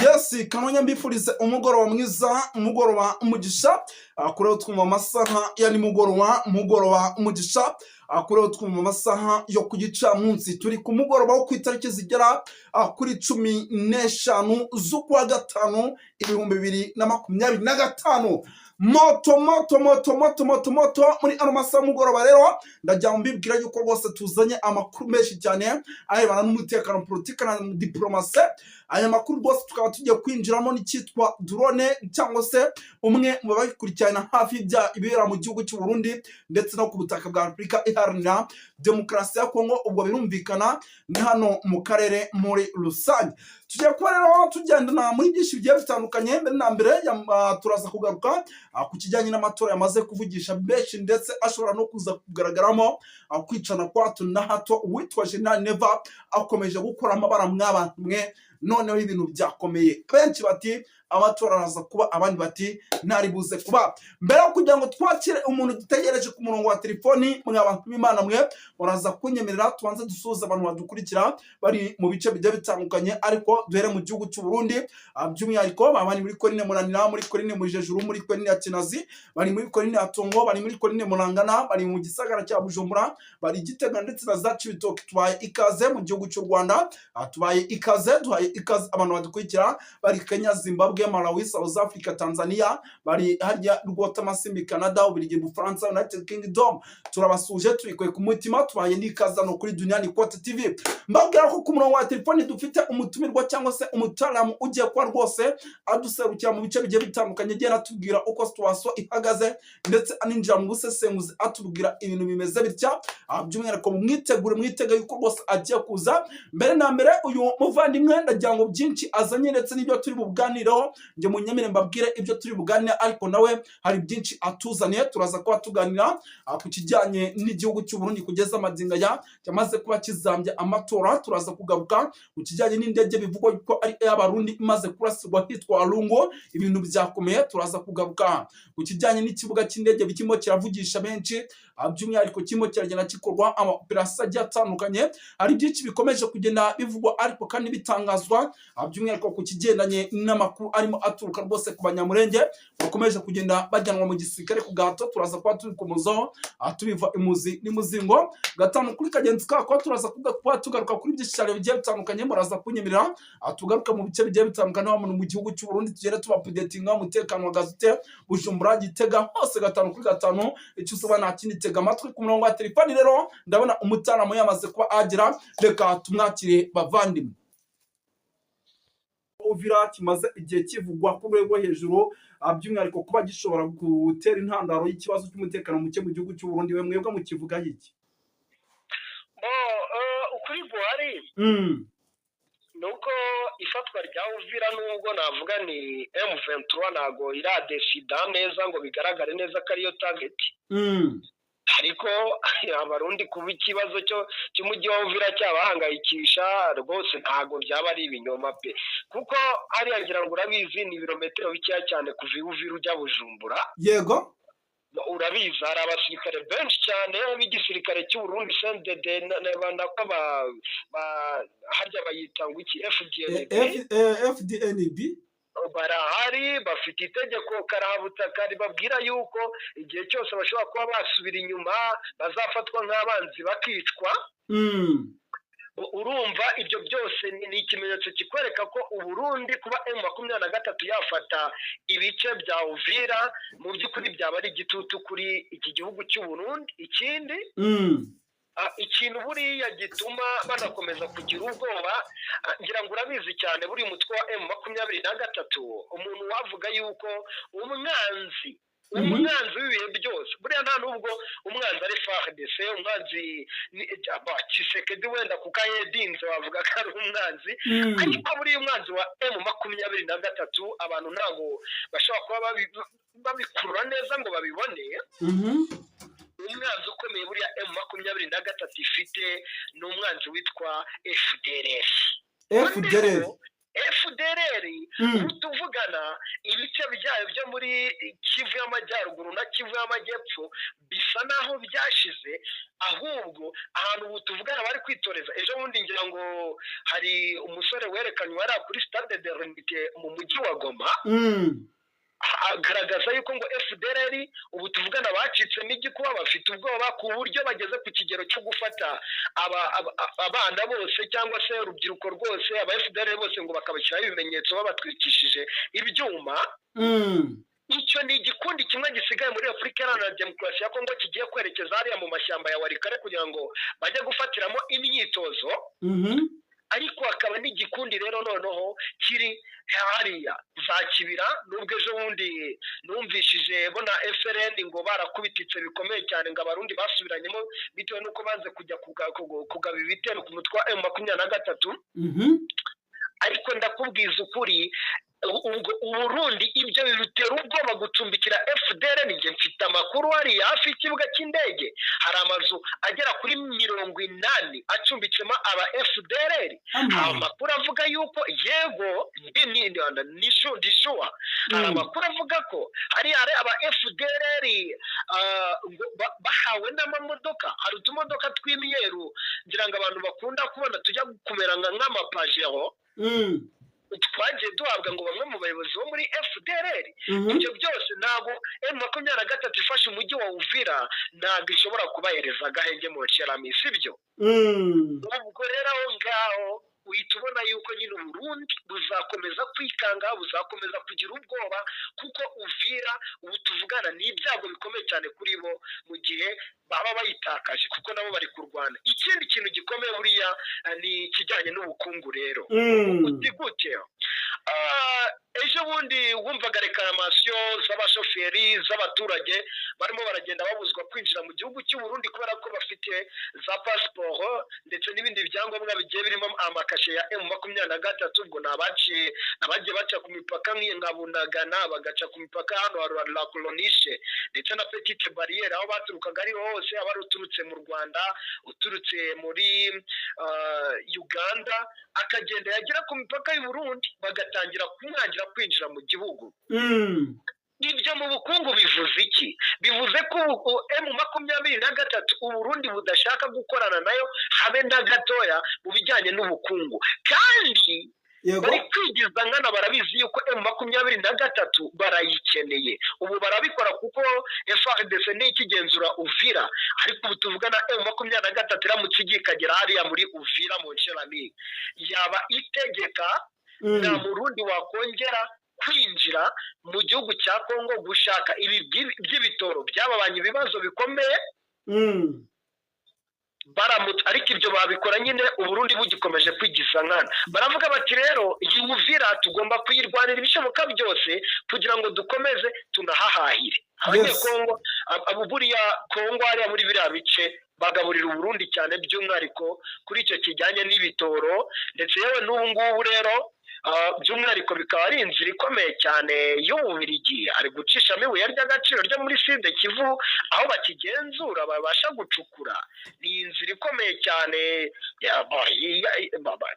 Yes, kanonya mbifurize umugoroba mwiza, umugoroba umugisha. Kuri twumva amasaha ya nimugoroba, umugoroba umugisha. Kuri twumva amasaha yo ku gicamunsi, turi ku mugoroba wo ku itariki zigera kuri 15 z'ukwa gatanu 2025. Moto moto moto moto moto moto muri ano masaha y'umugoroba. Rero ndajya mbibwira yuko rwose tuzanye amakuru menshi cyane arebana n'umutekano, politiki na diporomasi. Aya makuru rwose tukaba tugiye kwinjiramo n'icyitwa drone, cyangwa se umwe mu babikurikirana hafi ibibera mu gihugu cy'u Burundi ndetse no ku butaka bwa Afurika Iharanira Demokarasi ya Kongo. Ubwo birumvikana ni hano mu karere muri rusange. Tugiye kuba rero tugendana muri byinshi bigiye bitandukanye. Mbere na mbere turaza kugaruka ku kijyanye n'amatora yamaze kuvugisha benshi, ndetse ashobora no kuza kugaragaramo kwicana kwa hato na hato. Uwitwa General Neva akomeje gukora amabara mw'abantu mwe. Noneho ibintu byakomeye, benshi bati amatora araza kuba, abandi bati ntari buze kuba. Mbere yo kugira ngo twakire umuntu dutegereje ku murongo wa telefoni, mwe abantu b'Imana mwe, muraza kunyemerera tubanze dusuhuze abantu badukurikira bari mu bice bigiye bitandukanye, ariko duhere mu gihugu cy'u Burundi. By'umwihariko baba bari muri Korine Munanira, muri Korine Mujejuru, muri Korine ya Kinazi, bari muri Korine ya Tongo, bari muri Korine Murangana, bari mu gisagara cya Bujumbura, bari Gitega ndetse na za Cibitoke. Tubaye ikaze mu gihugu cy'u Rwanda. Tubaye ikaze, duhaye ikaze abantu badukurikira bari Kenya, Zimbabwe, Malawi, South Africa, Tanzania, bari harya Rwotamasimbi, Canada, Ubirigi, Bufaransa, United Kingdom. Turabasuje tubikuye ku mutima, tubaye n'ikaze no kuri Duniani Kote TV. Mbabwira ko ku murongo wa telefoni dufite umutumirwa cyangwa se umutaramu ugiye kuba rwose aduserukira mu bice bigiye bitandukanye, agenda atubwira uko situation ihagaze, ndetse aninjira mu busesenguzi atubwira ibintu bimeze bitya. By'umwihariko mwitegure, mwitege yuko rwose agiye kuza. Mbere na mbere uyu muvandimwe ndagira ngo byinshi azanye ndetse n'ibyo turi buganireho, njye munyemere mbabwire ibyo turi buganire, ariko nawe hari byinshi atuzaniye. Turaza kuba tuganira ku kijyanye n'igihugu cy'u Burundi kugeza amagingo aya cyamaze kuba kizambya amatora. Turaza kugaruka ku kijyanye n'indege bivugwa ko ari iy'Abarundi imaze kurasirwa hitwa Rungo, ibintu byakomeye. Turaza kugaruka ku kijyanye n'ikibuga cy'indege kirimo kiravugisha benshi, by'umwihariko kirimo kiragenda gikorwa ama operasiyo agiye atandukanye. Hari byinshi bikomeje kugenda bivugwa ariko kandi bitangazwa, by'umwihariko ku kigendanye n'amakuru arimo aturuka rwose ku Banyamurenge bakomeje kugenda bajyanwa mu gisirikare ku gahato. Turaza kuba tubikomozaho, tubiva imuzi n'imuzingo gatanu kuri kagenzi kako. Turaza kuba tugaruka kuri byinshi cyane bigiye bitandukanye. Muraza kunyemerera tugaruka mu bice bigiye bitandukanye hano mu gihugu cy'u Burundi, tugende tubaupdatinga umutekano wa gazute, Bujumbura, Gitega, hose gatanu kuri gatanu. Icyo usaba nta kindi, tega amatwi. Ku murongo wa telefoni rero ndabona umutaramu yamaze kuba agera, reka tumwakire bavandimwe. Uvira kimaze igihe kivugwa ku rwego rwo hejuru, by'umwihariko kuba gishobora gutera intandaro y'ikibazo cy'umutekano muke mu gihugu cy'u Burundi, we mwebwe mukivugaho iki? Ukuri guhari ni uko ifatwa rya Uvira, nubwo navuga ni M23 ntago iradesida neza ngo bigaragare neza ko ariyo target, ariko Abarundi kuba ikibazo cyo cy'umujyi wa Uvira cyabahangayikisha rwose ntago byaba ari ibinyoma pe, kuko hariya ngira ngo urabizi ni ibirometero bikeya cyane kuva i Uvira ujya Bujumbura. Urabizi hari abasirikare benshi cyane b'igisirikare cy'u Burundi, CNDD, nako harya bayita ngo iki, FDNB. FDNB. Barahari, bafite itegeko karahabutaka ribabwira yuko igihe cyose bashobora kuba basubira inyuma bazafatwa nk'abanzi bakicwa. Urumva ibyo byose ni ikimenyetso kikwereka ko Uburundi kuba M23 yafata ibice bya Uvira, mu by'ukuri byaba ari igitutu kuri iki gihugu cy'u Burundi. Ikindi, ikintu buriya gituma banakomeza kugira ubwoba, ngira ngo urabizi cyane, buriya umutwe wa M23, umuntu wavuga yuko umwanzi, umwanzi w'ibihe byose, buriya nta nubwo umwanzi ari FARDC, umwanzi ni Tshisekedi wenda kuko ayedinze wavuga ko ari umwanzi, ariko buriya umwanzi wa M23 abantu ntabwo bashobora kuba babikurura neza ngo babibone. Umwanzi ukomeye buriya M23 ifite ni umwanzi witwa FDLR. FDLR. FDLR ubu tuvugana, ibice byayo byo muri Kivu y'Amajyaruguru na Kivu y'Amajyepfo bisa naho byashize. Ahubwo ahantu ubu tuvugana bari kwitoreza, ejo bundi ngira ngo hari umusore werekanywe hariya kuri Stade de l'Unité mu mujyi wa Goma, agaragaza yuko ngo FDLR ubu tuvugana bacitsemo igikuba, bafite ubwoba ku buryo bageze ku kigero cyo gufata abana bose cyangwa se urubyiruko rwose, aba FDLR bose, ngo bakabashyiraho ibimenyetso babatwikishije ibyuma. Icyo ni igikundi kimwe gisigaye muri Afurika Iharanira Demokarasi ya Kongo kigiye kwerekeza hariya mu mashyamba ya Walikale kugira ngo bajye gufatiramo imyitozo. Ariko hakaba n'igikundi rero noneho kiri hariya za Kibira, nubwo ejo bundi numvishije bona FRN ngo barakubititse bikomeye cyane, ngo Abarundi basubiranyemo bitewe n'uko banze kujya kugaba ibitero ku mutwe wa M23. Ariko ndakubwiza ukuri, ubwo Uburundi ibyo bitera ubwoba gucumbikira FDLR. Njye mfite amakuru, hariya hafi y'ikibuga cy'indege hari amazu agera kuri 80 acumbitsemo aba FDLR. Hari amakuru avuga yuko, yego, ndi sure, hari amakuru avuga ko hari aba FDLR bahawe n'amamodoka. Hari utumodoka tw'imyeru ngira ngo abantu bakunda kubona tujya kumera nk'amapajero, twagiye duhabwa ngo bamwe mu bayobozi bo muri FDLR. Ibyo byose, ntabwo M23 ifashe umujyi wa Uvira, ntabwo ishobora kubahereza agahenge mu cherami, sibyo? Ubwo rero aho ngaho uhita ubona yuko nyine Uburundi buzakomeza kwikanga, buzakomeza kugira ubwoba, kuko Uvira ubu tuvugana ni ibyago bikomeye cyane kuri bo mu gihe baba bayitakaje, kuko nabo bari kurwana. Ikindi kintu gikomeye buriya ni ikijyanye n'ubukungu rero. Uti gute? Ejo bundi wumvaga réclamation z'abashoferi, z'abaturage barimo baragenda babuzwa kwinjira mu gihugu cy'u Burundi kubera ko bafite za pasiporo ndetse n'ibindi byangombwa bigiye birimo amakashe ya M23. Ubwo ni abaciye, abagiye baca ku mipaka nka Bunagana, bagaca ku mipaka hano hari La Corniche ndetse na Petite Barrière, aho baturukaga ariho hose, abari uturutse mu Rwanda, uturutse muri Uganda, akagenda yagera ku mipaka y'u Burundi bagatangira kumwangira kwinjira mu gihugu. Ibyo mu bukungu bivuze iki? Bivuze ko M23 Uburundi budashaka gukorana nayo habe na gatoya mu bijyanye n'ubukungu, kandi bari kwigiza nkana. Barabizi yuko M23 barayikeneye. Ubu barabikora kuko FARDC ni ikigenzura Uvira, ariko ubu tuvugana M23 iramutse igiye ikagera hariya muri Uvira mu ncerami, yaba itegeka nta Murundi wakongera kwinjira mu gihugu cya Kongo gushaka ibi by'ibitoro byababanye ibibazo bikomeye baramutse. Ariko ibyo babikora nyine Uburundi bugikomeje kwigiza nkana. Baravuga bati: "Rero iyi Uvira tugomba kuyirwanira ibishoboka byose kugira ngo dukomeze tunahahahire Abanyekongo." Abo buriya Kongo hariya muri biriya bice bagaburira Uburundi cyane, by'umwihariko kuri icyo kijyanye n'ibitoro. Ndetse yewe n'ubu ngubu rero, by'umwihariko bikaba ari inzira ikomeye cyane y'Ububirigi, ari gucishamo ibuye ry'agaciro ryo muri Sud Kivu, aho bakigenzura babasha gucukura. Ni inzira ikomeye cyane,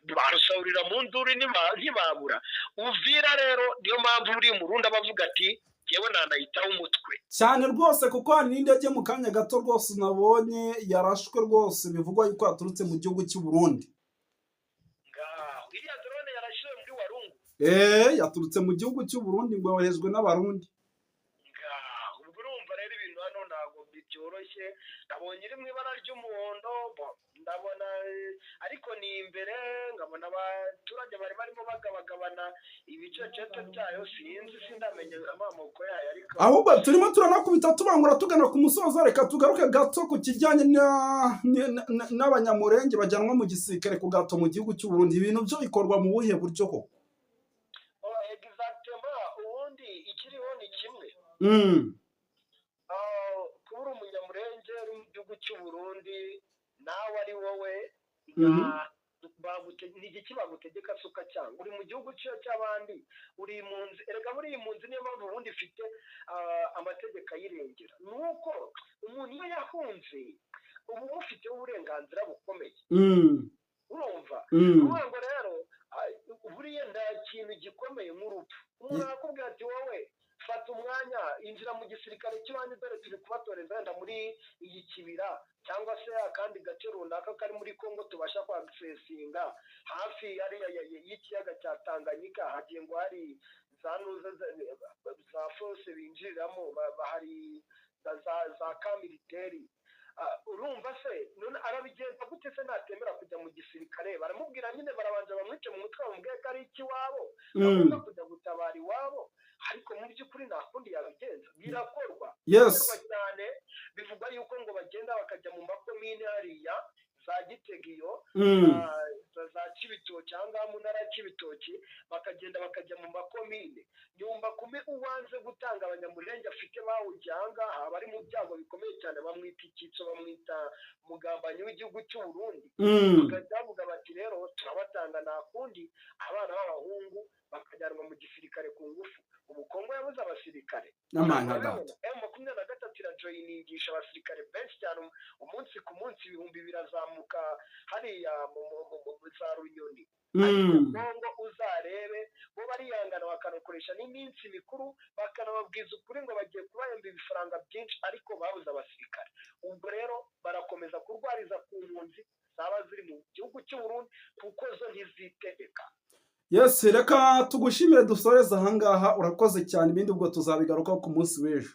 barusahurira mu nduru ntibabura. Uvira rero, niyo mpamvu buriya Umurundi aba avuga ati: "Yewe, nanayitaho umutwe." Cyane rwose, kuko hari n'indege mu kanya gato rwose nabonye yarashwe rwose, bivugwa yuko yaturutse mu gihugu cy'u Burundi. Ngaho iriya drone yarashyizwe muri Walungu. Eee, yaturutse mu gihugu cy'u Burundi, ngo yoherejwe n'Abarundi. Ngaho ubwo urumva rero ibintu hano ntabwo byoroshye. Nabonye iri mu ibara ry'umuhondo, ndabona ariko ni imbere nkabona abaturage bari barimo bagabagabana ibicecete byayo. Sinzi, sindamenya amamoko yayo, ariko Ahubwo turimo turanakubita tubangura tugana ku musozo. Reka tugaruke gato ku kijyanye n'Abanyamurenge bajyanwa mu gisirikare ku gato mu gihugu cy'u Burundi. Ibintu byo bikorwa mu buhe buryo koko? Oh, exactement, ubundi ikiriho ni kimwe. Kuba uri Umunyamurenge uri mu gihugu cy'u Burundi, nawe ari wowe, ni igiki bagutegeka suka cyangwa uri mu gihugu cy'abandi, uri impunzi? Erega muri iyi mpunzi, niyo mpamvu ubundi ifite amategeko ayirengera, ni uko umuntu iyo yahunze uba umufiteho uburenganzira bukomeye. Urumva? Ni ukuvuga ngo rero Buriya nta kintu gikomeye nk'urupfu. Umuntu arakubwira ati: "Wowe fata umwanya, injira mu gisirikare cy'iwanyu, dore turi kubatoreza wenda muri iyi Kibira cyangwa se akandi gace runaka kari muri Congo tubasha kwaccessinga hafi hariya y'ikiyaga cya Tanganyika." Hagiye ngo hari za nuza za force binjiriramo, hari za camp militaire. Urumva se none arabigenza gute se natemera kujya mu gisirikare? Baramubwira nyine, barabanza bamwice mu mutwe, bamubwire ko ari icy'iwabo, agomba kujya gutabara iwabo, ariko mu by'ukuri nta kundi yabigenza. Birakorwa. Birakorwa cyane. Bivugwa yuko ngo bagenda bakajya mu makomine hariya za Gitega iyo, za Cibitoki, aha ngaha mu ntara ya Cibitoki, bakagenda bakajya mu makomine. Nyumba kumi uwanze gutanga Abanyamurenge afite bawujya aha ngaha, bari mu byago bikomeye cyane, bamwita icyitso, bamwita umugambanyi w'igihugu cy'u Burundi. Bagahita bavuga bati: "Rero turabatanga, nta kundi." Abana b'abahungu bakajyanwa mu gisirikare ku ngufu. Ubu Kongo yabuze abasirikare. N'amanga data. M23 irajoiningisha abasirikare benshi cyane umunsi ku munsi, ibihumbi birazamuka hariya mu za Runyoni. Ariko Kongo uzarebe, bo barihangana, bakanakoresha n'iminsi mikuru, bakanababwiza ukuri ngo bagiye kubahemba ibifaranga byinshi, ariko babuze abasirikare. Ubwo rero barakomeza kurwariza ku mpunzi zaba ziri mu gihugu cy'u Burundi, kuko zo ntizitegeka. Yes, reka tugushimire, dusoreze ahangaha. Urakoze cyane, ibindi ubwo tuzabigarukaho ku munsi w'ejo.